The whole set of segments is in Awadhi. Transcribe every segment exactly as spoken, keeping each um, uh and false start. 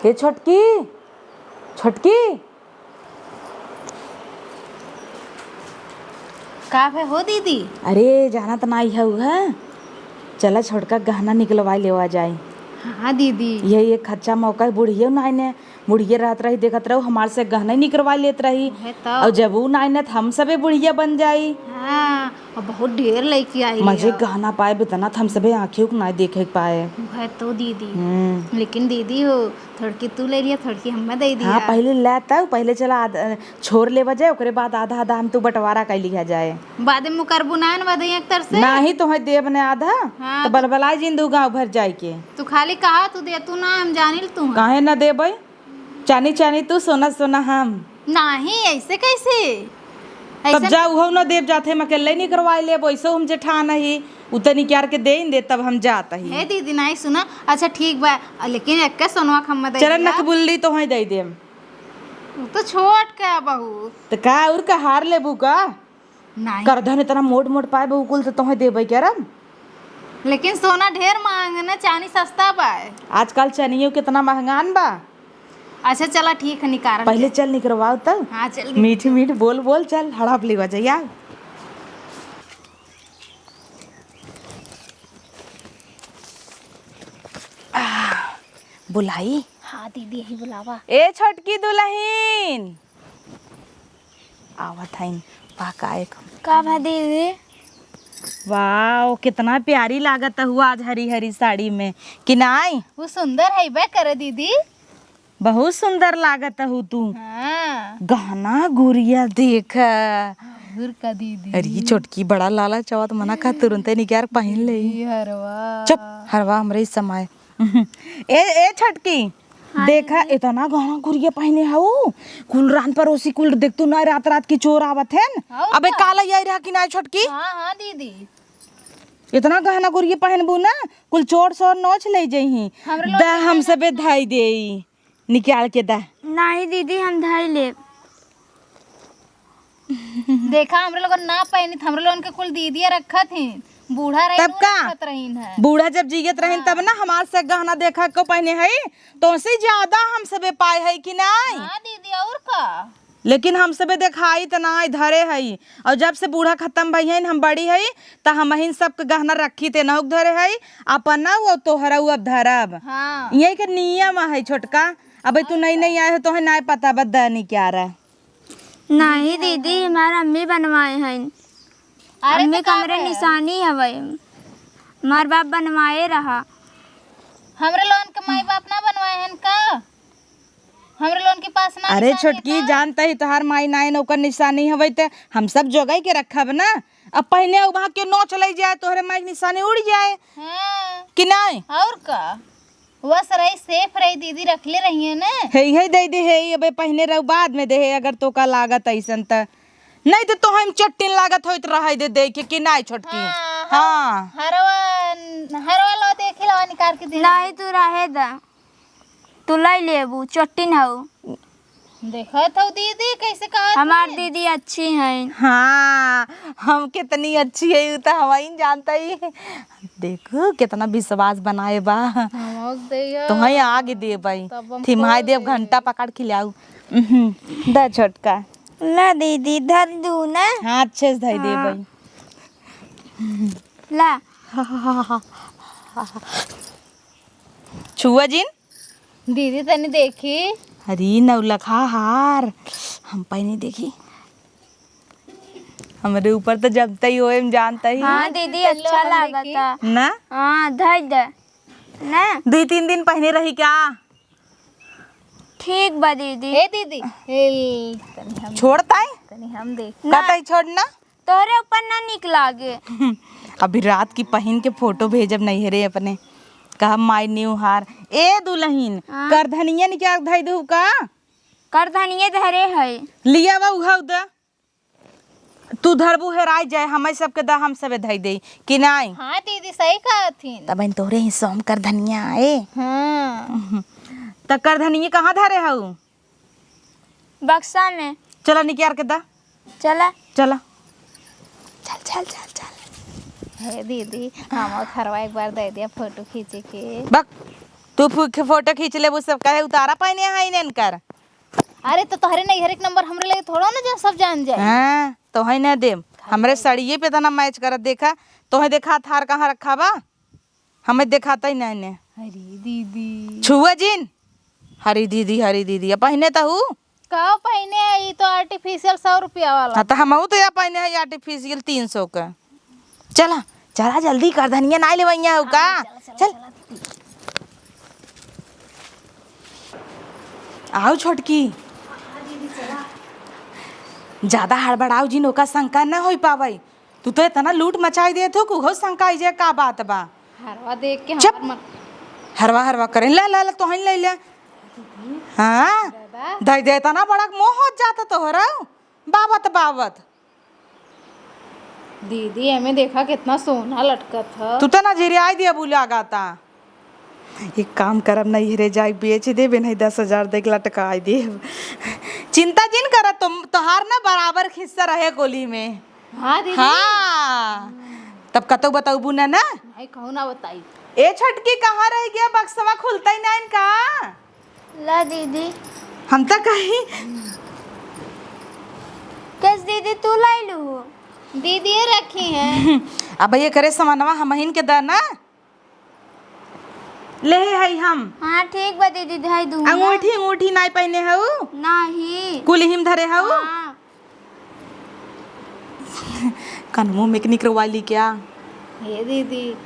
हे छोटकी, छोटकी। का भे हो दीदी? अरे, जानत नाई हउ है? चला, छोटका गहना निकलवाइ लेवा जाई। हाँ दीदी। यही एक अच्छा मौका है, बुढ़ियो नाई ने, बुढ़िये रहत रही, देखत रहू, हमार से गहना ही निकलवाइ लेत रही। है तो। और जब ऊ नाई ने, त हम सबे बुढ़िया बन जाई। हाँ, और बहुत ढेर लइके आई मजे है। गहना पाए, बेतना त हम सबे आँखियों के नाई देखे के पाए। है तो दीदी। हम्म। लेकिन दीदी हो, थोड़की तू ले लिया, थोड़की हम्मे दे दिया। हाँ, पहिले ले तब, पहिले चला आध-, छोड़ लेवा जाए, ओकरे बाद आधा आधा हम तू बंटवारा कर लिया जाए। बाद में मुकरबू ना न बधई एक तर से। नाही, तोहे देब ने आधा, हाँ, तो तो बलबलाई जिन दू गाँव भर जाए के। तू खाली कहा तू दे, तू ना हम जानिल तू हैं। काहे ना देबै? चानी चानी तू, सोना सोना हम। नाही, ऐसे कैसे? तब ऐसे जा, उहो न देब जात है, हम अकेले निकरवाए लेब, वैसे हम जेठान ही, उ तनी क्यार के दे दे, तब हम जात ही। हे दीदी, नाही सुना, अच्छा ठीक बा, लेकिन एक्के सोनवा खम्मा दे चल दिया। नकबुल्ली तोहे दे देम। उ तो छोट का बहुत। त का, और का हार लेबू का? नाही। करधन इतना मोट मोट पाए बहू कुल, त तोहे देबै करम। लेकिन सोना ढेर महंग न, चानी सस्ता बा। आजकल चनियो कितना महंगान बा। अच्छा चला ठीक है, निकारल पहिले जाए। चल निकरवाओ तब। हाँ, चल निकरवाओ। मीठ मीठ बोल बोल, चल हड़प लेवा जाइया। आ, बुलाई। हाँ दीदी, यही बुलावा। ए छोटकी दुलहिन, आवत हईन, पा का एक। का भा दीदी? वाओ, कितना प्यारी लागत हउ आज हरी हरी साड़ी में, कि नाई? वो सुंदर है बे करे दीदी। बहुत सुंदर लागत हउ तू। हाँ। गहना गुरिया देख। और का दीदी? अरे छोटकी बड़ा लालच आवत, मना का तुरंते निकार पहिन ले। दीदी, हरवा। चुप, हरवा हमरे ही समाए। ए, ए छोटकी, हाँ, देखा, दीदी। इतना गहना गुरिया पहिने हउ, कुल रान परोसी कुल देख तू ना, रात रात की चोर आवत है न। और अबे का? काला आई रहा कि ना छोटकी? हाँ, हाँ, दीदी। इतना गहना गुरिया पहिनबू ना, कुल चोर सोर नोच ले जइही। हमरे लोग द के हम ना सबे धाई देई, निकाल के द। नहीं दीदी, हम धाई लेब। देखा, हमरे लोगन ना पहिनी, त हमरे लोगन के कुल दीदिया रखत ही। बूढ़ा रही तब का? रखत रहीन है। बूढ़ा जब जियत रहीन, हाँ। तब ना हमार से गहना देखा को पहिने हई, तोसे ज्यादा हम सबे पाए हई कि नाई? हाँ दीदी, और का? लेकिन हम सबे देखाई त नाई धरे हई, और जब से बूढ़ा खत्म भई हईन, हम बड़ी हई, त हमहिन सबके गहना रखी ते नहुक धरे हई, अपन ना वो तोहरा वो अब धरब। हाँ। यही के नियम है छोटका। अबे तू नई नई आए हो, तोहे नाई पता बा दनी क्या रहा। नहीं दीदी, हमार अम्मी बनवाए हैं। अरे अम्मी तो का कमरे है? निशानी हवे, हमार बाप बनवाए रहा। हमरे लोगन के माई बाप ना बनवाए हैं का? हमरे लोगन के पास ना अरे निशानी छोटकी, है। जानता ही तोहार माई नाई न ओकर निशानी हवे, त हम सब जोगाई के रखब ना। अब पहिने वहाँ के नोच ले जाए, तोहरे माई के निशानी उड़ जाए। हाँ। कि नाई? और का? बस रही, safe रही, दीदी रखले रही है ना। हे, हे दे दे, हे, अबे पहिने रहू, बाद में दे, हे, अगर तोका लागत अइसन त। नहीं त तोहई में चट्टिन लागत होइत रहे दे, देखे कि नाई छोटकी। हाँ, हाँ। हरवा, हरवा लो, देखे लो, निकाल के दे। नहीं, तू रहे दा, तू लाई लेबू, चट्टिन हऊ। देखत हऊ दीदी कैसे कहत हमार है। दीदी अच्छी हैं। हाँ, हम कितनी अच्छी है, उ तो हवाइन जानता ही। देखू कितना विश्वास बनाए बा। हम दे तोहई आगे देबई। तब हम थिमाई खोल देब, दे। घंटा पकड़ के लाऊ। उहुं, द छोटका। ला दीदी, धर दू ना। हाँ, अच्छे से धई हाँ। देबई। ला। छुआ जिन। दीदी तनी देखी। अरे नौलखा हार, हम पहिने देखी। हमरे ऊपर तो जमता ही होए, हम जानता ही। हाँ दीदी, अच्छा लागता। ना? हाँ, धर दे। ना? दुई तीन दिन पहिने रही क्या? ठीक बा दीदी। ए दीदी, ए, तनी हम छोड़ ताई। तनी हम देख। ना। कतई छोड़ ना। तोहरे ऊपर ना निक लागे। अभी रात की पहिन के फोटो भेजब नैहरे अपने, कहब my new हार। ए दुलहिन, हाँ। करधनिया निकाल धई दू का? करधनिये धरे है। लिया बा उहौ द। तू धरबू हेराई जाए, हमई सबके द, हम सबे धई देई कि नाई? हाँ दीदी, सही कहथिन। तब इन तोहरे ही सोम करधनिया आए। हाँ। त करधनिये कहाँ धरे हऊ? बक्सा में। चला निकाल के दा। चला। चला। चल, चल, चल, चल। हे दीदी, हम खरवा एक बार दे दिया फोटो खींचे के। बक। तू फु-, फोटो खींच लेबू, सब कहे उतारा पहिने है इनकर। अरे तो तोहरे नैहर एक नंबर, हमरे लगे थोड़ो ना जो सब जान जाए। हाँ, तो है ना देम। हमरे सड़िए पे इतना मैच करत देखा, तोहे देखा हार कहाँ रखा बा? हमें देखाता ही नहीं ने। अरे दीदी। छुआ जिन। हरी दीदी, हरी दीदी। अब पहिने त हूँ। का पहिने है? ई तो आर्टिफिशियल सौ रुपया वाला। हाँ, तो हमहू तो या पहिने है आर्टिफिशियल तीन सौ का। चला, चला जल्दी कर, धनिया नाई लेवइया हो का? हाँ, चला, चला, चल। चला दीदी। आओ छोटकी। ज्यादा हड़बड़ाओ जिन, ओका शंका न होई पावई। तू तो इतना लूट मचाई देत हो कि उहो शंका आई जाए का बात बा। हरवा देख के चुप। हमार मन हरवा हरवा करे, ला, ला, ला, तोहन ले ले। हाँ, दादा। दे दे, इतना बड़ा मोह हो जाता तोहरा। बावत, बावत। दीदी, एमे देखा कितना सोना लटकत ह। तू तो ना झिरियाई दिया बुला गाता। एक काम करब, नैहरे जाई बेच देबे, नहीं दस हजार दे के लटकाई देब। चिंता जिन कर, तुम, तोहार ना बराबर हिस्सा रहे गोली में। हाँ दीदी। हाँ, तब कतौ बतौबू ना ना। नहीं, कहूँ ना बताई। ए छोटकी, कहाँ रह गया? बक्सवा खुलता ही ना इनका। ला दीदी। हम तो कही। कस दीदी तू लाई लू? दीदी ये रखी है। अब ये करे सामानवा हमहिन के दा ना। ले हई हम। हाँ, ठीक बा दीदी, धई दूँ ना। अंगूठी, अंगूठी नाई पहिने हऊ? नाही। कुल हिम धरे हऊ? हाँ। कनमो में के निकरवा ली क्या? हे दीदी,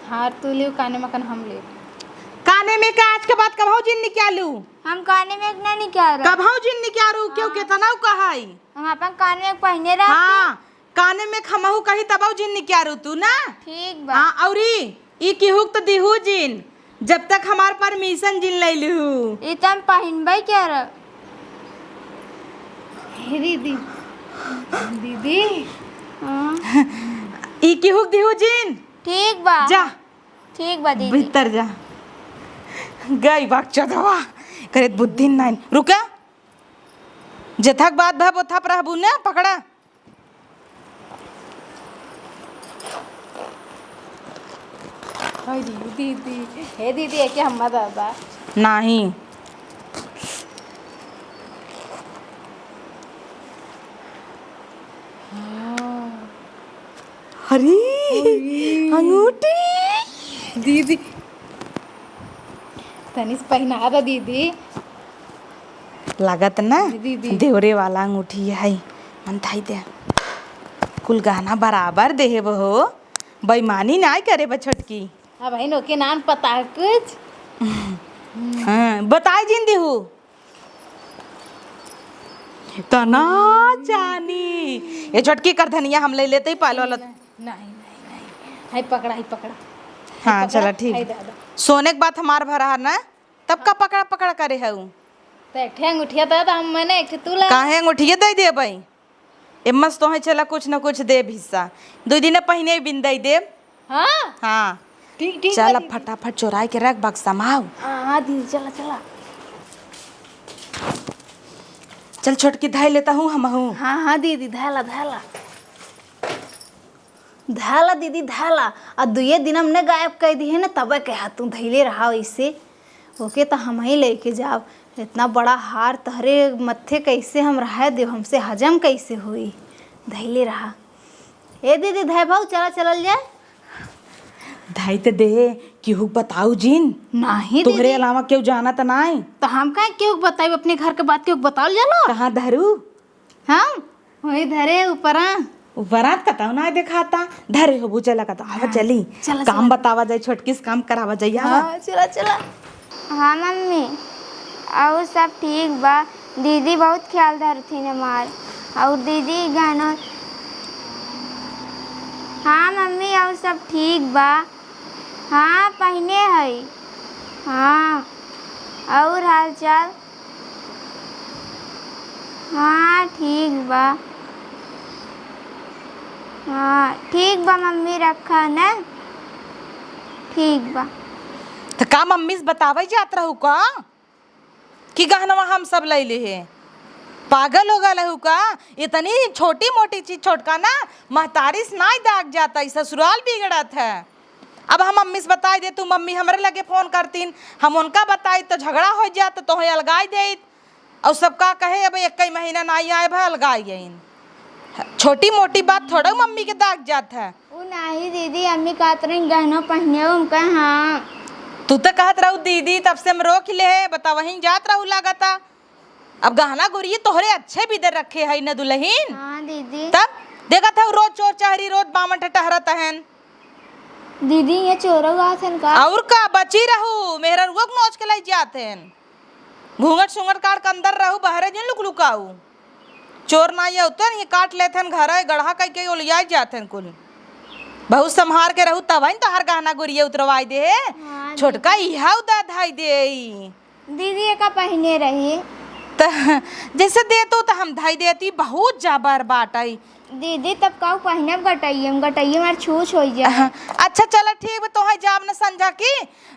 हार तू लियो, काने में कन हम ले। काने में का आज के बाद कबहू जिन निकालू? हम काने में एक ना निकाल रहा। कबहू जिन निकालू, क्यों हाँ। कितना कहाई? हम अपन काने में पहिने रहती। हाँ, काने में खमहू कही तबहू जिन निकालू तू ना। ठीक बा। हाँ, औरी ई केहू के त दिहू जिन, जब तक हमार परमिशन जिन ले लिहू। ई त हम पहिनबे करब। हे दीदी, दीदी। हाँ। ई केहू के दिहू जिन। ठीक बा। जा। ठीक बा दीदी। भीतर जा। गई बाग चोदवा। करे बुद्धि नाइन। रुका। जथक बात भा बोथा पर रहबू ने, पकड़ा। हाय दीदी, दीदी, हे दीदी, एके हम्मा दादा। नाही। हाँ। अरे, अरे। अंगूठी। दीदी, तनिस पहिना दा दीदी। लागत ना, दीदी। देवरे वाला अंगूठी है। मन थाई दे। कुल गहना बराबर देहे हो, बेईमानी नाय करे बा छोटकी। अब है नोके नान पता है कुछ। हाँ, बताई जिन दिहू। तना चानी। ये छोटकी कर धनिया हम ले लेते ही पायल वाला। नहीं, नहीं, नहीं, नहीं। हाय पकड़ा, हाय पकड़ा। हाँ, हाय पकड़ा, चला ठीक। हाय दादा। सोने के बात हमार भरा है ना, तब का पकड़ा पकड़ा करे है उ? तो एक ठे अंगूठिया तो, तो हम मने एक ठे तू ला। काहे अंगूठिया दे देबई? एम्मस तोहे चला कुछ न कुछ देब हिस्सा। दो दिन पहिने बिन दे देब। हाँ? हाँ। ठीक, ठीक चल बा अब दीदी। फटाफट चोराई के रख बक्सा में आओ। हाँ, हाँ दीदी, चला, चला। चल छोटकी धाई लेता हूँ हम हूँ। हाँ, हाँ दीदी, धाला, धाला। धाला दीदी, धाला। आ दुए दिन हमने गायब कर दी है ना, तबे कहा तू धैले रहा वैसे। ओके तो हम ही लेके जाओ। इतना बड़ा हार तहरे मत्थे कैसे हम रहे देव, हमसे हजम कैसे होई? धैले रहा। ए दीदी, धै भाऊ, चला चलल जाए। धाई ते दे, केहू बताऊ जिन। नाही तोहरे दीदी। अलावा केहू जाना त नाय। तो हम काहे केहू के बताई, अपने घर के बात केहू के बतावल जाला? कहाँ धरू? हम वही धरे ऊपरा। ऊपरा त कतौ ना देखाता। धरे हो बुझे लगता। आवा हाँ, चली। चला, काम चला। बतावा जाए, छोटकी से काम करावा जाए। आवा। हाँ, चला, चला। हाँ मम्मी, और सब ठीक बा। दीदी बहुत ख्याल धरथिन हमार। और दीदी गानो। हाँ मम्मी, और सब ठीक बा। हाँ, पहिने हई। हाँ, और हाल चाल? हाँ, ठीक बा। हाँ, ठीक बा मम्मी, रखा न। ठीक बा। त का मम्मी से बतावे जात रहू का कि गहनवा हम सब लैले हे? पागल हो गल हू का? इतनी छोटी मोटी चीज छोटका ना महतारी से नाई दाग जाता, ई ससुराल बिगड़त है। अब हम मम्मी से बताई देतू, मम्मी हमरे लगे फोन करतीन, हम उनका बताई तो झगड़ा होइ जात, तो तोहे अलगाई देइत। और सब का कहे, अब एक कई महीना नाई आए भा अलगाई गईन। छोटी मोटी बात थोड़ा मम्मी के दाग जात है। उ नाही दीदी, अम्मी कहत रही गहना पहिने, हम कहे हाँ। तू तो कहत रहू दीदी, तब से हम रोक ले है, बता वहीं जात रहू लागता। अब गहना गुरिये तोहरे अच्छे बिदर रखे है न दुलहिन। हाँ दीदी। तब देखत हऊ रोज चोर चहरी, रोज बामन टहरत हन। दीदी, ये चोरौ आथन का? और का, बची रहू, मेहररुआ के नोच के लई जात हन। घूंघट सूंघट काढ़ के अंदर रहू, बहरे जिन लुकलुकाऊ। चोर ना ये होते, ये काट लेत हन, घर है गढ़ा कई के ओलियाई जात हन कुल। बहुत संभार के रहू, तब आइन तोहार गहना गुरिया उतरवाई दे। हाँ, छोटका दीदी। इहा उदा धाई दे। दीदी, एका पहिने रही। त जैसे देतू त हम धई देती, बहुत जाबर बाटई। दीदी, तब काऊ पहिनब गटइये में, गटइये मार छूछ होई जाए। अहं, अच्छा चला ठीक बा, तोहई जाब न संझा की,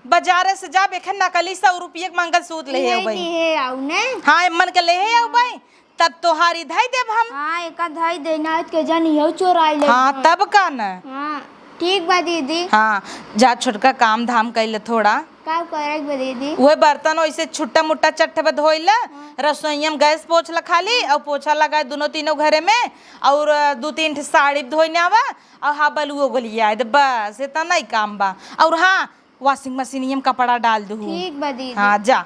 बजारे से जाब, एक नकली सौ रुपये के मंगलसूत्र लेहे यही अउबई। लेहे आऊ ने। हाँ, एमन के लेहे अउबई, तब तोहारी धई देब हम। हाँ, एका धई देना है, के जानी यहू चोराई ले। हाँ, तब का न। हाँ, ठीक बा दीदी। हाँ, जा छोटका काम धाम कइले थोड़ा। का करे के बा दीदी? उहे बर्तन ओइसे छुट्टा मुट्टा चट्टे पे धोइला, हाँ। रसोइया में गैस पोछला खाली, और पोछा लगाए दुनो तीनों घरे में, और दू तीन ठे साड़ी धोइने आवा, और हाँ बलुओ गोलियाए दे, बस इतना ही काम बा। और हाँ, washing machine में कपड़ा डाल दू। ठीक बा दीदी। हाँ, जा।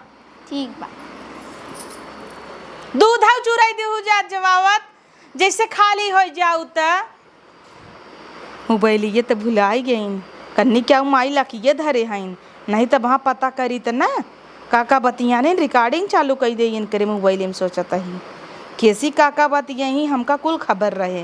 ठीक बा। दूध हऊ चुराई देहू जात जवावत, जैसे खाली होइ जाऊ त। मोबाइलिये त भुलाई गईन, कन्नी क्या माई लकिये धरे हईन, नहीं त वहाँ पता करी त न का का बतियाने, recording चालू कई दे इनकरे मोबाइल में। सोचत ही केसी का का बतियाई, हमका कुल खबर रहे।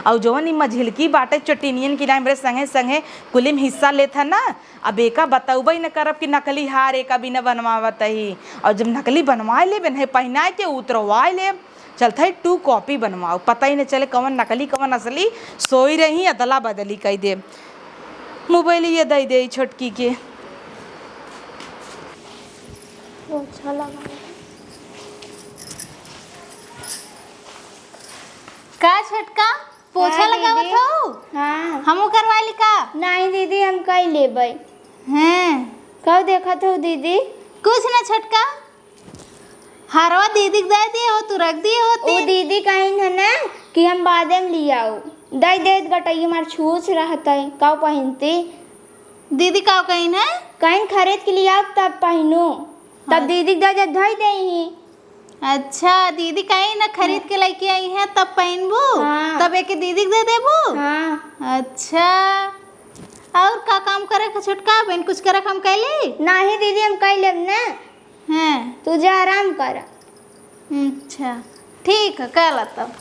और जवन ई मझिलकी बाटे चोटिनियन की नाम रे संगे संगे कुलिम हिस्सा लेत है ना, अब एका बतौबे न करब कि नकली हार एका बिना बनवावत ही। और जब नकली बनवाए लेब, इन्हें पहिनाए के उतरवाए लेब, चलत है two copy बनवाओ, पता ही न चले कवन नकली कवन असली, सोई रही अदला बदली कई देब। मोबाइल ये दई दे छोटकी के। अच्छा लगा। का छोटका, पोछा हाँ, लगावत दीदी। हो? हाँ। हमहू करवाई ली का? नहीं दीदी, हम कई लेबै। हैं। कब देखत हो दीदी? कुछ ना छोटका, हरवा दीदी के दे दिए हो, तू रख दिए होती। ओ दीदी कहिन है ना कि हम बादे में लियाऊ, दई देत गटई हमार छूछ रहत है, का पहिनती? दीदी का कहिन है? कहिन खरीद के लियाऊ तब पहिनू, तब हाँ। दीदी के दे देत धई देही। अच्छा, दीदी कहीं ना खरीद के लेके आई है, तब पहनबू? हाँ। तब एके दीदी के दे देबू? हाँ। अच्छा, और का काम करे के छोटका बहन, कुछ करे हम कैली? नहीं दीदी, हम कई लेब ना। हैं। तू जा आराम कर। अच्छा, ठीक है, कर ला तब।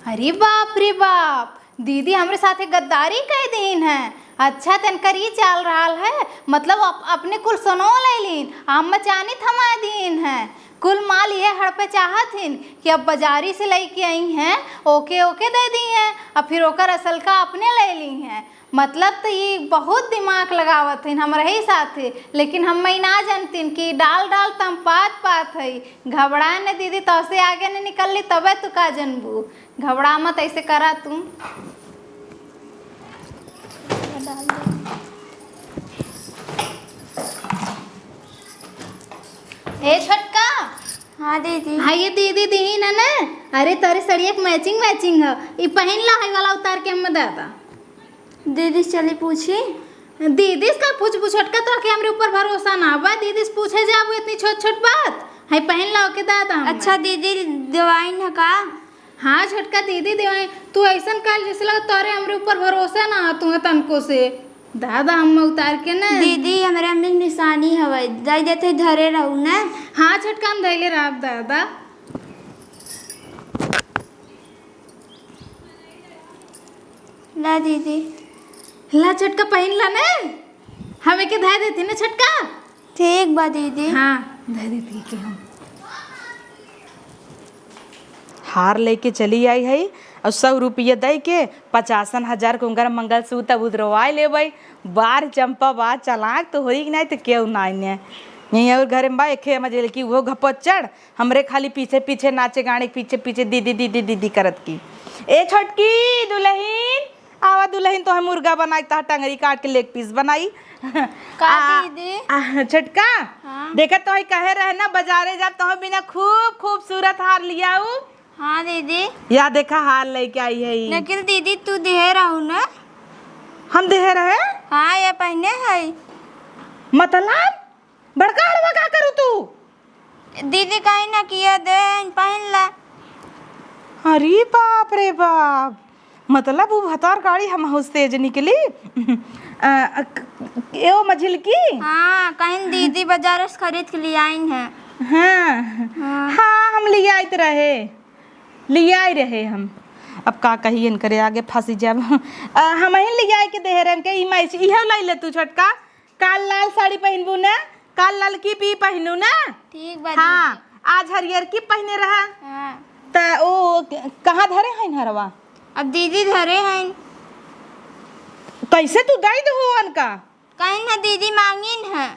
अरे बाप रे बाप, दीदी हमरे साथे गद्दारी कइ दीन है। अच्छा, तनकर ई चाल रहल है, मतलब अप-, अपने कुल सोनो लइ लीन, अम्मा चानी थमा दीन है। कुल माल ये हड़पे चाहत हिन कि अब बाजारी से लइके आई हैं, ओके, ओके दे दी हैं, अब फिर ओकर असल का अपने लइ ली हैं। मतलब त ई बहुत दिमाग लगावत हइन हमरे ही साथे, लेकिन हम ई ना जानतीन कि डाल डाल त हम पात पात हई। घबरा न दीदी, तोसे आगे न निकलली तबे तू का जनबू। घबरा मत, ऐसे करा तू। ए छोटका। हाँ दीदी। हाँ ये दीदी दीन है ना। अरे तोरे सड़िया के matching matching है, ई पहिन ला, है वाला उतार के हम दादा। दीदी से चली पूछी। दीदी से का पूछबू छोटका, तोहके हमरे ऊपर भरोसा ना बा। दीदी से पूछे जाबू इतनी छोट छोट बात? है पहिन ला ओके दादा हम। अच्छा दीदी, देवाइन है का? हाँ छोटका दीदी देवाइन, तू ऐसन काल जैसे लगा तोरे हमरे ऊपर भरोसा ना है तुहे तनको से। दादा हम उतार के ना। दीदी हमरे अम्मी के निशानी हवे, दे देते धरे रहू ना। हाँ छोटका हम धैले रहब दादा। ला दीदी। ला छोटका पहिन ला ने। हम एके धै देती ने छोटका। ठीक बा दीदी। हाँ, धै देती के हम। हार लेके चली आई है और सौ रुपया दे के पचासन हजार के उनकर मंगलसूत्र उधरवाए लेबै। बार चंपा बा, चालाक तो होई कि नहीं तो केहू नाई ने। यहीं और घर में बा, एके मजे की वो घपच्चड़, हमरे खाली पीछे पीछे नाचे गाने, पीछे पीछे दीदी, दीदी, दीदी करत की। ए छोटकी दुलहिन, आवा दुलहिन, तोहे मुर्गा बनाई, तोहे टंगरी काट के leg piece बनाई। का आ, दीदी? आ, छोटका, हाँ। देखा तोहे कहे रहे ना, बजारे जाब, तोहे बिना खूब खूबसूरत हार लियाऊ। हाँ दीदी। या देखा हार लइके आई है ई। लेकिन दीदी तू दिहे रहू ना। हम दिहे रहे? हाँ, ये पहिने है। मतलब? बड़का हड़वा का करू तू? दीदी कहीं ना किया दे, पहन ला। अरे बाप रे बाप, मतलब उ भतार गाड़ी हम तेज निकली। अ, अ, क-, एओ मझिलकी? हाँ, कहीं दीदी बाजार से खरीद के ले आइन है। हाँ। हाँ। हाँ, हम ले आइत रहे, ले आए रहे हम। अब का कही इनकरे आगे फंसी जाब। अ, हम ही ले आए के दे रहे के, ई मैच, इहे लाई ले तू छोटका। काल लाल साड़ी पहिनबू ना, काल ललकी पी पहिनू ना। ठीक बा हाँ, दीदी। आज हरियर की पहिने रहा। हाँ। त ओ क-, कहाँ धरे हइन हरवा? अब दीदी धरे हइन। कैसे तू दई दहू उनका? कहीं ना दीदी मांगिन है।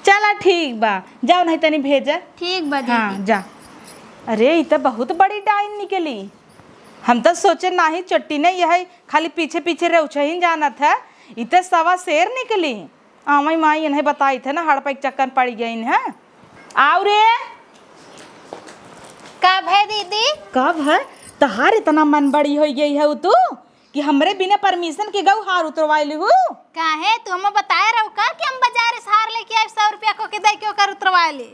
चला ठीक बा, जाओ नहीं तनी भेजा। ठीक बा दीदी। हाँ, जा। अरे, ई त बहुत बड़ी डाइन निकली। हम त सोचे नाही चट्टी ने यह खाली पीछे पीछे रउछहिन जानत है, ई त सवा शेर निकली। आमई माई इन्हें बताई थे ना, हड़पै के चक्कर पड़ी गइन है। आउ रे। का भय दीदी? का भय? तहार इतना मन बड़ी होइ गई है तू कि हमरे बिना permission के गऊ हार उतरवाइ लिहू? काहे? तू हमें बताए रहू का कि हम बाजार से हार लेके आए, सौ रुपया को के दे के ओकर उतरवा ले?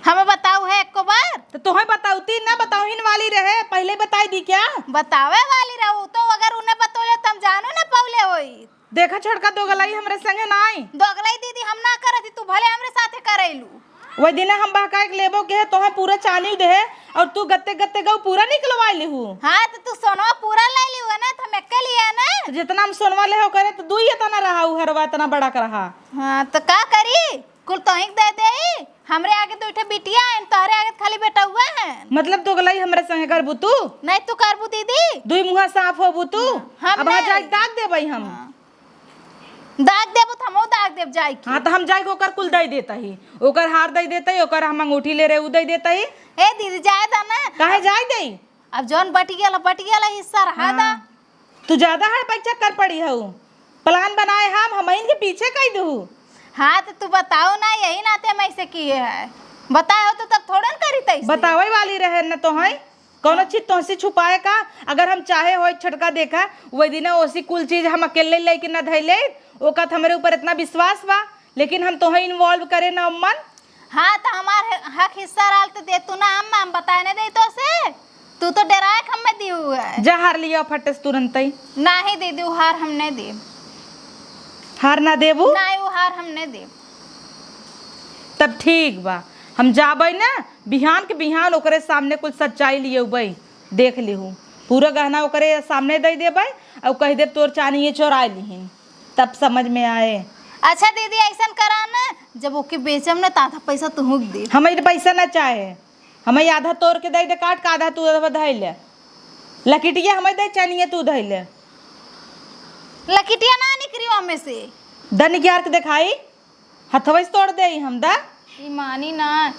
हमें बताऊ है एको बार? तो तोहे बताउती ना, बताउहिन वाली रहे, पहिले बताई दी क्या? बतावे वाली रहू तो अगर उन्हें बतौले तो हम जानो ना पौले होई। देखा छोटका दोगलाई हमरे संगे नाई। दोगलाई दीदी हम ना करत ही, तू भले हमरे साथे करैलू। वही दिना हम बहकाए के लेबो के है, तोहे पूरा चानी देहे और तू गत्ते गत्ते गऊ पूरा निकलवा लिहू। हाँ, तो तू सोनवा पूरा ले लिहू ना, तो हम एक्के लिए ना। तो जितना हम सोनवा ले हो करे तो दुई इतना रहा, उ हरवा इतना बड़ा के रहा। हाँ, तो का करी? कुल तोहिक दे देई, हमरे आगे दुइ ठे बिटिया हैं, तोहरे आगे खाली बेटउआ हैं। मतलब दोगलाई हमरे संगे करबू तू? नहीं तू करबू दीदी। दुई मुँहा साफ होबू तू। हम अब हाँ नहीं। जाके दाग देबई हम। हाँ। दाग देबू त हमहू दाग देब जाइके। हाँ, त हम जाइके ओकर कुल दइ देतही, ओकर हार दइ देतही, ओकर हम अंगूठी ले रहे उ दइ देतही। ए दीदी जाए दा ना। काहे जाए देई? अब जौन बटि गेल, बटि गेल हिस्सा रहा दा। हाँ। तू ज्यादा हड़पै के चक्कर पड़ी हऊ। Plan बनाए हम, हमइन के पीछे कइ दू। हाँ, त तू बताओ ना, यही नाते हम ऐसे किए है। बताए हो तो तब थोड़न करी तैसे। बतावै वाली रहे न तोहई, कौनो चीज तोहसे छुपाए का? अगर हम चाहे होई छोटका देखा, वही दिन ओसी कुल चीज हम अकेले लेके न धइले, ओका त हमरे ऊपर इतना विश्वास बा, लेकिन हम तोहे involve करे न अम्मन। हाँ, त हमार ह-, हक हिस्सा रहल त दे तू ना अम्मा, हम बताए न दे तोसे। तू तो डराए के हमें दिहू है। जा हार लिया फटे से तुरंतई। नाही दीदी, उ हार हम नहीं देब। हार ना देबू? नाही, उ हार हम नहीं देब। तब ठीक बा, हम जाबै ना, बिहान के बिहान ओकरे सामने कुछ सच्चाई लियौबै, देख लिहू। पूरा गहना ओकरे सामने दइ देबै, और कहि देब तोर चानी ये चोराइ लिहिन, तब समझ में आए। अच्छा दीदी, ऐसन करा ना, जब ओके बेचम ना, त आधा पैसा तुहूँ के देब। हमें पैसा ना चाहे, हमें आधा तोर के दइ दे काट के, आधा तू आधा धइ ले। लकिटिया हमें दे, चनिया तू धइ ले। लकिटिया ना निकरी ओमे से। द निकाल के देखाई, हथवा से तोड़ देई हम द। ई मानी ना।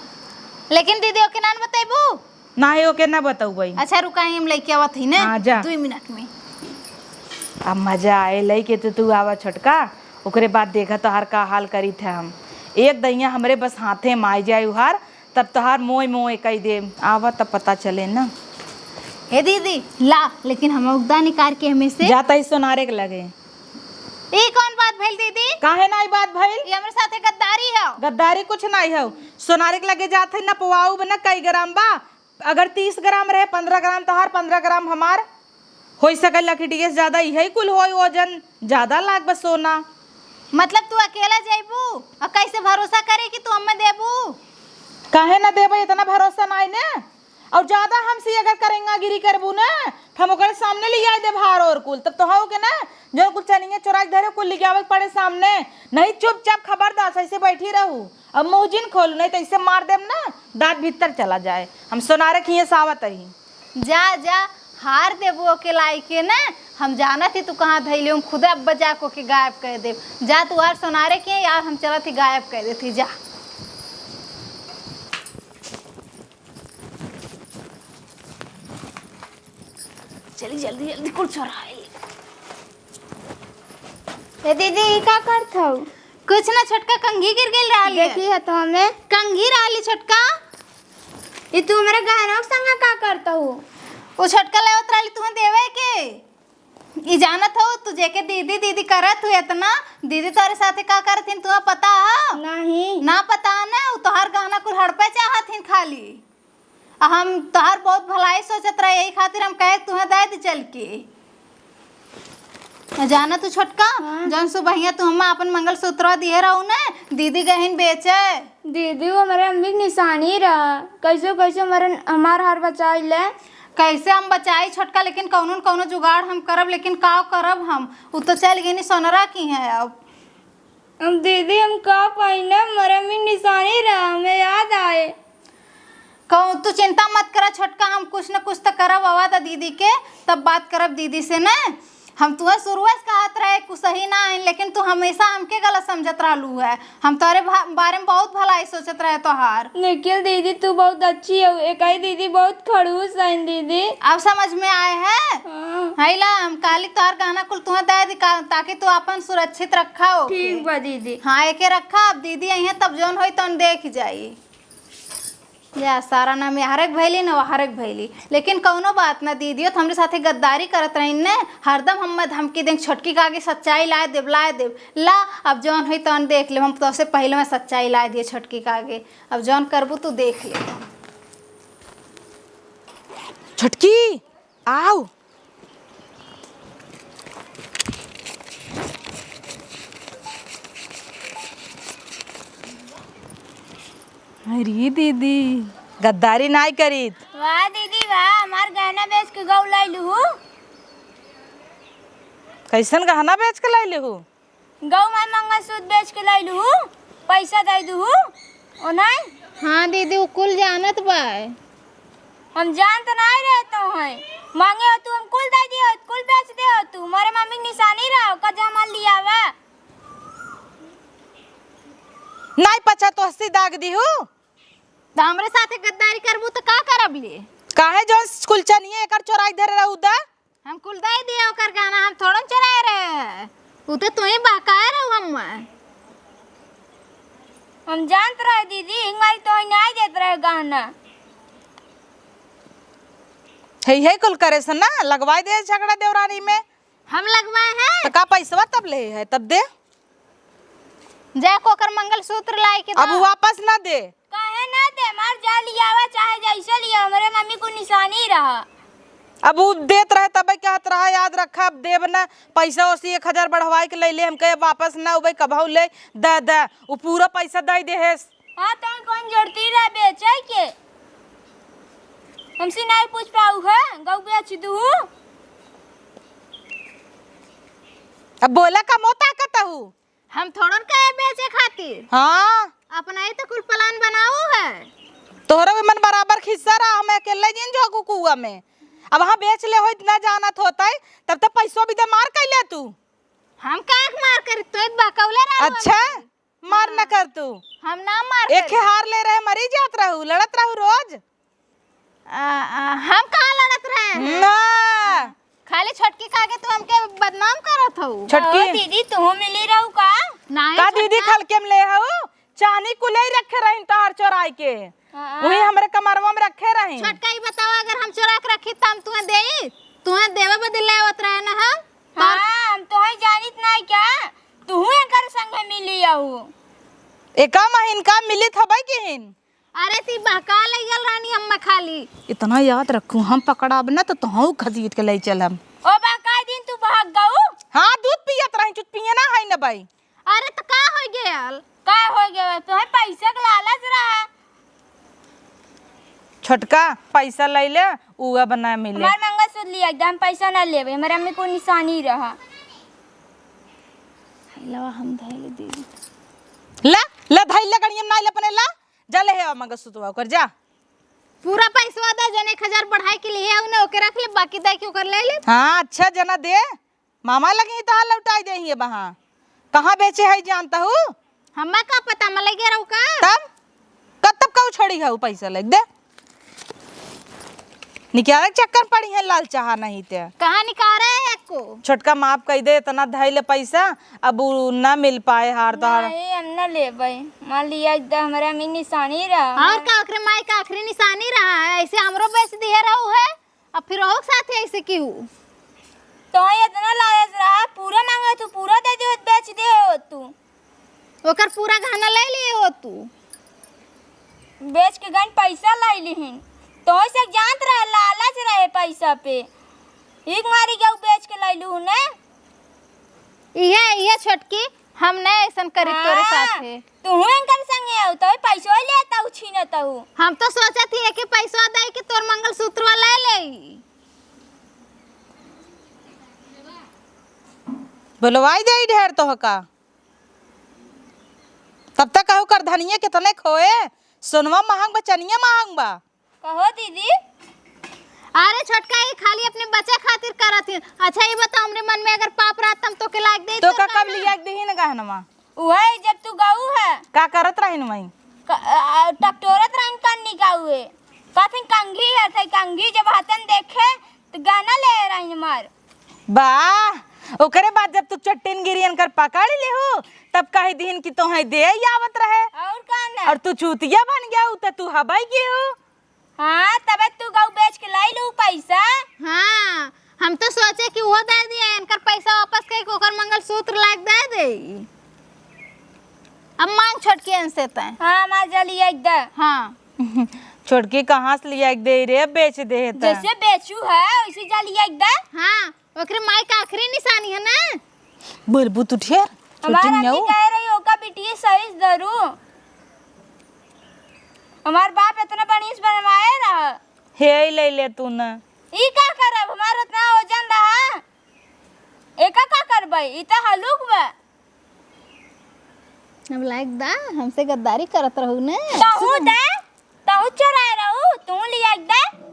लेकिन दीदी ओके ना न बतैबू? नाही, ओके ना बतौबै। अच्छा रुका, हम लइके आवत ही ना। हाँ, जा। दुई मिनट में। अब मजा आए लइके तो तू आवा छोटका, ओकरे बाद देखा तोहार का हाल करी थे हम। एक दइया हमरे बस हाथे में आइ जाए उहार, तब तोहार मोय मोय कइ देब। आवा तब पता चले ना। हे दीदी, ला, लेकिन हम उगदा निकाल के हमें से। जाता ही सोनारे के लगे। ई कौन बात भइल दीदी? काहे ना ई बात भइल? ई हमरे साथे गद्दारी है। गद्दारी कुछ नाही है। सोनारे के लगे जात है, नपवाऊ बना कई ग्राम बा। अगर तीस ग्राम रहे, पन्द्रह ग्राम तोहार, पन्द्रह ग्राम हमार। होइ सके लकिटिये से ज्यादा इहे कुल होई, वजन ज्यादा लाग बा सोना। मतलब तू अकेला जइबू? और कैसे भरोसा करे कि तू हमें देबू? काहे ना देबे, इतना भरोसा नाही ने। और ज्यादा हमसे अगर करेंगागिरी करबू ना, त हम ओकरे सामने लियाइ देब हार और कुल। तब तोहू के ना, जौन कुल चनिया चोराइ के धरे, कुल लियावे के पड़े सामने। नहीं, चुपचाप खबरदार, ऐसे बैठी रहू। अब मुँह जिन खोलू, नहीं त ऐसे मार देब ना, दाँत भीतर चला जाए। हम सोनारे के हियाँ से आवत ही। जा, जा, हार देबू ओके लाई के ना। हम जानत ही तू कहाँ धइले, हम खुदे अब बजा के ओके गायब कर देब। जा तू हार सोनारे के, यार हम चलत ही गायब कर देत ही, जा। जल्दी, जल्दी, जल्दी कुल चोराई। ए दीदी, ई का करत हऊ? कुछ ना छोटका, कंघी गिर गइल रहली। देखी है तो हमें। कंघी रहली छोटका। ई तू हमरे गहनों के संग का करत हऊ? वो छोटका लेवत रहली तुहें देवे के। ई जानत हऊ, तू जेके दीदी, दीदी करत हऊ एतना, दीदी तोरे साथे का करत हिन, तुहें पता ह? नहीं। ना पता न, उ तोहार गहना कुल हड़पे चाहत हिन खाली। आ हम तोहार बहुत भलाई सोचत रहे, यही खातिर हम कहे तुहें दे दी चल के। आ जानत हऊ छोटका, हाँ। जौन सुबहिया तू हम्मा आपन मंगलसूत्रवा दिहे रहू न, दीदी गहिन बेचे। दीदी, वो हमरे अम्मी के निशानी रहा। कैसे, कैसे हमरे, हमार हार बचाई ले। कैसे हम बचाई छोटका, लेकिन कौनो न कौनो जुगाड़ हम करब, लेकिन का करब हम? उ तो चल गई सोनरा किहे अब। अब दीदी, हम का पाई ना, हमरे अम्मी के निशानी रहा, हमें याद आए। कहूँ तू चिंता मत करा छोटका, हम कुछ न कुछ त करब, आवा दा दीदी के, तब बात करब दीदी से न। हम तुहे शुरुए से कहत रहे, कुछ सही ना है, लेकिन तू हमेशा हमके गलत समझत रहलू है। हम तोरे भा-, बारे में बहुत भलाई सोचत रहे तोहार। निखिल दीदी, तू बहुत अच्छी हो। एकाई दीदी बहुत खड़ूस है दीदी। अब समझ में आए है? हाँ। है ला, हम काली तोहार गहना कुल तुहे दे दी का-, ताकि तू अपन सुरक्षित रखा हो। ठीक बा दीदी। हाँ, एके रखा, अब दीदी आई है तब जौन होई तौन देख जाई। या सारा नाम हरेक भैली न हरेक भैली, लेकिन कौनो बात ना दीदियो, तो हमरे साथे गद्दारी करत रही न, हरदम हम्मे धमकी दें, छोटकी का आगे सच्चाई लाए देब, लाए देब। ला, अब जौन होई तौन देख लेब, हम तोसे पहले में सच्चाई लाए दिए छोटकी का आगे, अब जौन करबू तू देख ले। छोटकी, आओ। अरे दीदी, गद्दारी नाई करीत। वाह दीदी वाह, हमार गहना बेच के गऊ लैलू। कैसन गहना बेच के लैलू? गऊ माई मंगलसूत्र बेच के लैलू, पैसा दे दू, ओ नहीं? हाँ दीदी, उ कुल जानत बा। हम जानत नहीं रहे तो हैं, मांगे हो तू, हम कुल दे दियो, कुल बेच दे हो तू, हमारे मम्मी के निशानी रहो, कजा माल लियावा। नाई पचा तो हंसी दाग दी हूँ। तो हमरे साथे गद्दारी करबू तो का करब ले? काहे जो कुल चनिए एकर चोराई धरे रहू दा? हम कुल दे दिए ओकर गहना, हम थोड़न चोराए रहे। उ तो तोही बहकाए रहू हम। हम जानत रहे दीदी, एक बारी तोही नाई देत रहे गहना। हे, हे कुल करे से ना, लगवाई दे झगड़ा देवरानी में। हम लगवाए हैं। तो का पैसवा तब ले है, तब दे। जाके ओकर मंगलसूत्र लाई के अब दा। उ वापस ना दे। काहे ना दे? मार जा लियावा, चाहे जैसे लिया, हमरे मम्मी को निशानी रहा। अब उ देत रहे तबे कहत रहा, याद रखा, अब देब ना, पैसा ओसी एक हजार बढ़वाई के ले ले, हम कहे वापस ना उबे कबहू ले, दे दे, उ पूरा पैसा दे दे है। हाँ, तो कौन जरूरती रहा बेचे के? हमसे नहीं पूछ पाऊ है, गऊ बेच दू। अब बोला का मोता कतहू? हम थोड़न कहे बेचे खातिर। हाँ। अपना ही तो कुल plan बनाऊ है। तोहरा भी मन बराबर खिस्सा रहा, हम अकेले जिन झोंकू कुआ में। अब वहाँ बेच ले होइत ना जानत होतै, तब तो पैसो भी दे मार कैले तू। हम काहे के मार करी, तो बहकौले रहे। अच्छा, मार न कर तू। हम ना मार एक करी। हार ले रहे, मरी जात रहू, लड़त रहू रोज। आ, आ, हम कहाँ लड़त रहे हैं? ना। खाली छोटकी का आगे तू हमके बदनाम करत हऊ। छोटकी। ओ दीदी, तू मिली रहू का? नहीं, का दीदी छोटका। खलके में ले हऊ? चानी कुलई रखे रही तोहर चोराई के। हाँ। वही हमरे कमरवा में रखे रही। छोटका, ई बताओ, अगर हम चोरा के रखी त हम तुहें देई? तुहें देवे बदे ले आवत रहे ना हम। हाँ, हम तोहे जानित नहीं क्या? तू एकर संगे मिली आऊ। एका महीन का मिलित हबै किहिन? अरे ती बहका ले गल रानी हम्मे खाली। इतना याद रखू, हम पकड़ाब ना तो तोहू घसीट के ले चलम। ओ बहका दिन तू भाग गऊ? हाँ, दूध पियत रही, चुत पिए ना है न बाई। अरे तो का हो गयल? का हो गया? तोहे पैसा के लालच रहा। छोटका पैसा ले ले, उ अब ना मिले। हमार मंगलसूत्र लिया, एकदम पैसा ना लेवे, हमारे अम्मी को निशानी रहा। लवा हम धैले दीदी। ला, ला धैले गड़ियम ना ले अपने ला। जा ले हे मंगलसूत्रवा ओकर, जा। पूरा पैसवा दे, जने एक हजार बढ़ाई के लिए है, उन्हें ओके रख ले, बाकी दे के ओकर ले ले। हाँ, अच्छा जना दे, मामा लगे ही तहार लौटाई दे ही बहा। कहाँ बेचे है जानता हूँ? हम्मा का पता, मैं ले गया रहू का? तब? कब तब का उछड़ी है वो पैसा ले दे? निकारे के चक्कर पड़ी है लाल चाहा नहीं ते। कहाँ निकारे है एको? छोटका माफ कइ दे, इतना धइले पैसा, अब उ ना मिल पाए हार तोहार। नहीं, हम ना लेबै। मान लिया एकदम हमरा में निशानी रहा। और का ओकरे माई का आखिरी निशानी रहा है, ऐसे हमरो बेच दिए रहू है, अब फिर ओहू के साथ ऐसे की हूँ। तो इतना लालच रहा, पूरा मांगे तू पूरा दे दे, बेच दे हो तू। ओकर पूरा गहना ले लिए हो तू। बेच के गन पैसा लाई लिहिन। तो से जानत रहे, लालच रहे पैसा पे। एक मारी गऊ बेच के लाई लू ने। इहे, इहे छोटकी, हम नहीं ऐसन करी तोरे हाँ, साथे। तू इनकर संगे हो, तो पैसो लेता हूँ, छीनता हूँ। हम तो सोचत ही है कि पैसवा दे के तोर मंगलसूत्रवा ले ले। बोलवाई दे ढेर तो का। तब तक कहू कर धनिया कितने खोए, सोनवा महंग बा, चनिया महंग बा। कहो दीदी। अरे छोटका, ई खाली अपने बच्चा खातिर करत हिन। अच्छा, ई बता, हमरे मन में अगर पाप रहत, हम तोके लाग दे तो का कब लिया के देही न गहनवा? उहे जब तू गऊ है। का करत रहिन वहीं? क-, आ, टकटोरत रहिन कन्नी का उहे। कहथिन कंघी है, थे कंघी जब हतन देखे, तो गहना ले रहिन मार। वाह, ओकरे बाद जब तू चट्टिन गिरियन कर पकड़ लेहू, तब कह दिहिन कि तोहे दे आवत रहे। और का ना? और तू चूतिया बन गया, उ त तू हबाई गेहू। हाँ, तबे तू गऊ बेच के लाई लू पैसा। हाँ, हम तो सोचे कि वो दे दिया, इनकर पैसा वापस कई के ओकर मंगलसूत्र लायक दे दे। अब मांग छोटकी इनसे तय। हाँ, हमार जा लिया एक दे। हाँ। छोटकी कहाँ से लिया एक दे रे, बेच दे है त। जैसे बेचू है, वैसे जा लिया एक दे। हाँ, ओकरे माई का आखिरी निशानी है ना। बोलबू तू ढेर, हमार छोटी अम्मी नऊ। कह रही, ओका बिटिया सही से धरू। हमार बाप इतना बढ़िया से बनवाए रहा। हे ले ले तू ना। ई का करब? हमार उतना वजन रहा। एका का करबै? ई त हलुक बा। अब लायक दा, हमसे गद्दारी करत रहू ने। तहू दे, तहू चोराए रहू, तू लिया के दे।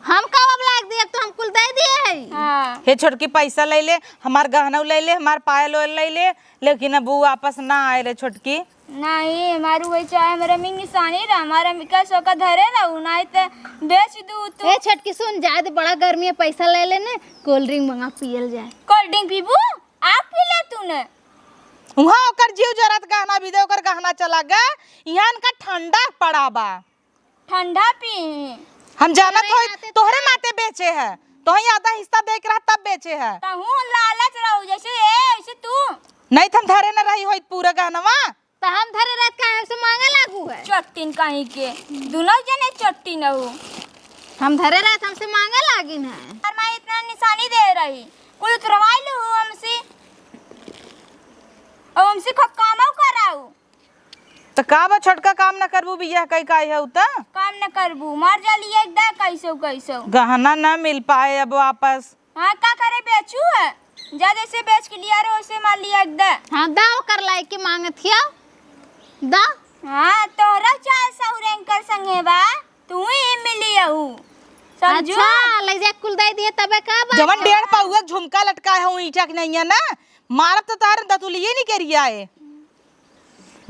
हम का अब लायक दिए, अब तो हम कुल दे दिए है। हाँ। हे छोटकी, पैसा ले ले, हमार गहना ले ले, हमार पायल ओयल ले ले, लेकिन अब उ वापस ना आए रे छोटकी। नहीं, हमार वही चाहे हमारा में निशानी रहा, हमारा में कैसे का धरे रहू, नहीं तो बेच दू तू। ए छोटकी सुन, जाए दे, बड़ा गर्मी है, पैसा ले ले ने, cold drink मंगा पियल जाए। Cold drink पीबू? आप पी ले तू ने। उहाँ ओकर जीव जरत गहना भी दे, ओकर गहना चला गए, यहाँ इनका ठंडा पड़ा बा। ठंडा पी। हम जानत तोहरे होई, नाते तोहरे नाते बेचे है, तोहई आधा हिस्सा दे के रहा तब बेचे है। तहूँ लालच रहू, जैसे ए, ऐसे तू। नहीं त हम धरे न रही होई पूरा गहनवा। त हम धरे रहत का हमसे मांगे लागू है? चट्टिन कहीं के, दुनो जने चट्टिन हो। हम धरे रहत हमसे मांगे लागिन है। और माई इतना निशानी दे रही, कुल उतरवाई लू हमसे, और हमसे ख-, कामो कराऊ। त का बा छोटका, काम न करबू, बियाह कई का है उ त? काम न करबू, मर जाली एक दा कैसो कैसो। गहना न मिल पाए अब वापस। हाँ, का करे, बेचू है? जा जैसे बेच के लिया रे, वैसे मार लिया एक दा। हाँ, दा ओकर लायक के मांगत हिया। दा। हाँ, तोहरा चाहे सहुरेन कर संगे बा, तू ही मिली अहू। समझू? अच्छा, ले जा कुल दे दिए तबे का बात जवन बा? डेढ़ पौआ झुमका लटकाए हूँ ईटा के नैया ना, मारब तो तार दतुलिये नहीं करिया है।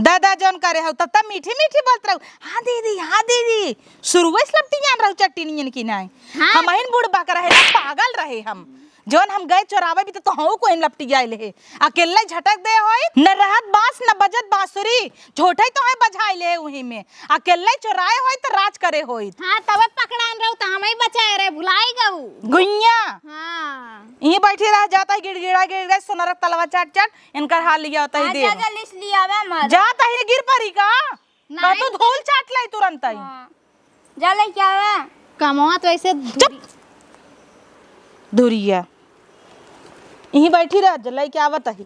दादा जौन करे हौ, तब तब मीठी मीठी बोलत रहू, "हाँ दीदी, हाँ दीदी।" शुरुए से लपटी जान रहू चट्टी नियन की नाई। हाँ। हमहिन बूढ़ बक रहे ना, पागल रहे हम। जौन हम गए चोरावे भी तो तोहू को हम लपटी आए ले। अकेले झटक दे होई, न रहत बांस, न बजत बांसुरी, झोंटई तोहे बजाए ले उही में। अकेले चोराए होई तो राज करे होई। हाँ, तबे पकड़ान रहू तो हमही बचाए रहे, भुलाई गऊ। गुइया। हाँ। यहीं बैठी रह जाता है गिड़गिड़ा गिड़गिड़ा, सोनरक तलवा चाट चाट। इनकर हाल लिया होता ही हाँ, दे। जा, जा, लिस्ट लिया बा हमार। जा, तही गिर पड़ी का? नहीं। तू धूल चाट लाई तुरंत ही। हाँ। जा, लेके आवा। कमवा तो ऐसे चुप। धुरिया। यहीं बैठी रह, जा, लेके आवत ही।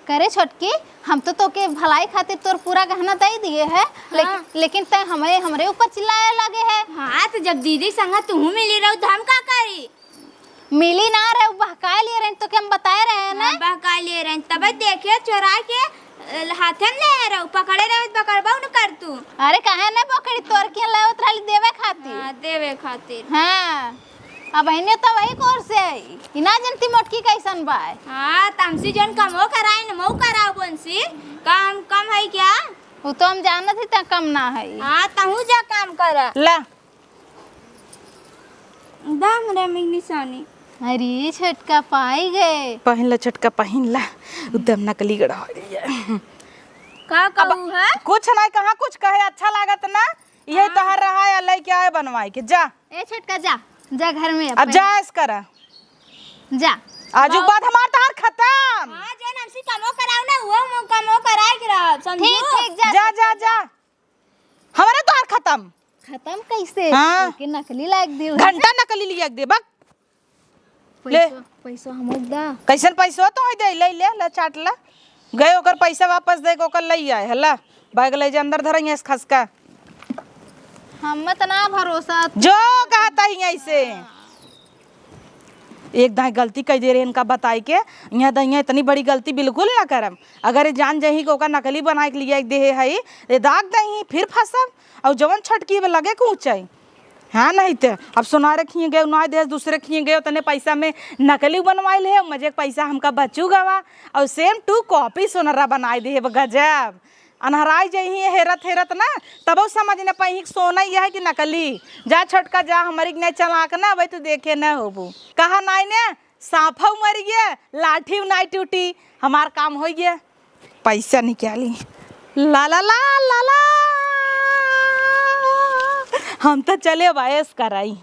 करे छोटकी, हम तो तोके भलाई खातिर तोर पूरा गहना दे दिए है, लेकिन, हाँ। लेकिन तै हमरे, हमरे ऊपर चिल्लाए लगे है। हाँ, तो जब दीदी संग तू मिली रहू, तो हम का करी? मिली ना रहे, उ बहकाए लिए रहे, तो के हम बताए रहे ना? हाँ, बहकाए लिए रहे, तबे देखे चोरा के, अ, हाथे में ले रहे, पकड़े रहे, पकड़बो न कर तू। अरे, काहे ना पकड़ी, तोर के लेवत रहली देवे खातिर। हाँ, देवे खातिर। हाँ, अब इन्हें तो वही कोर से आई, इना जनती मोटकी कैसन बा। हाँ, तमसी जन कमो कराई न मऊ कराओ बोनसी, काम कम है क्या? वो तो हम जानत ही त कम ना है। हाँ, तहू जा काम कर। ला। दा हमरे में निशानी। अरे छोटका पाई गए। पहिन ला छोटका, पहिन ला। एकदम नकली गढ़ा है। का कहू है? कुछ नहीं, कहाँ कुछ कहे, अच्छा लागत ना। यही हाँ। तोहर रहा या लेके आए बनवाए के। जा। ए छोटका, जा, जा घर में अब अपन। जा ऐस करा। जा। आजू के बाद हमार तोहार खत्म। हाँ, जौन हमसे कमो कराओ ना, वो मो-, कमो कराए के रहब, समझू? ठीक, ठीक, जा, जा, जा, जा। हमारे तोहार खत्म। खत्म कैसे? हाँ। ओके, नकली लायक दे। घंटा नकली लिया के दे, बक। ले। पैसो, पैसो हमो दा। कैसन पैसो तो है दे, ले, ले, ले, चाट ला। गए ओकर पैसा वापस दे के ओकर ले आए, हला। बैग ले जा अंदर धरेंगे इस खसका। हम त ना भरोसा। जो कहता ही ऐसे। एक दाई गलती कह दे रहे इनका बताई के, यहाँ दाई इतनी बड़ी गलती बिल्कुल ना करम। अगर ये जान जाही कि ओका नकली बनाए के लिए देहे है, ये दाग दही, फिर फंसब। और जवन छटकी बे लगे के ऊंचाई। हाँ, नहीं ते अब सोनारे खिए गए, उनाए देस दूसरे खिए गए, उतने पैसा में नकली बनवाइल है, मजे के पैसा हमका बचू गवा। और same to copy सोनरा बनाए दे, गजब। अनहराई जइही हेरत हेरत ना, तबो समझ न पाई कि सोना ही है कि नकली। जा छोटका जा, हमारी के नहीं चलाक ना, अबे तू देखे न होबू। कहा नाई ने, सांफऊ मर गया, लाठी नाई टूटी, हमार काम हो गया। पैसा निकाली। ला, ला, ला, ला, ला। हम तो चले अब ऐस कराई।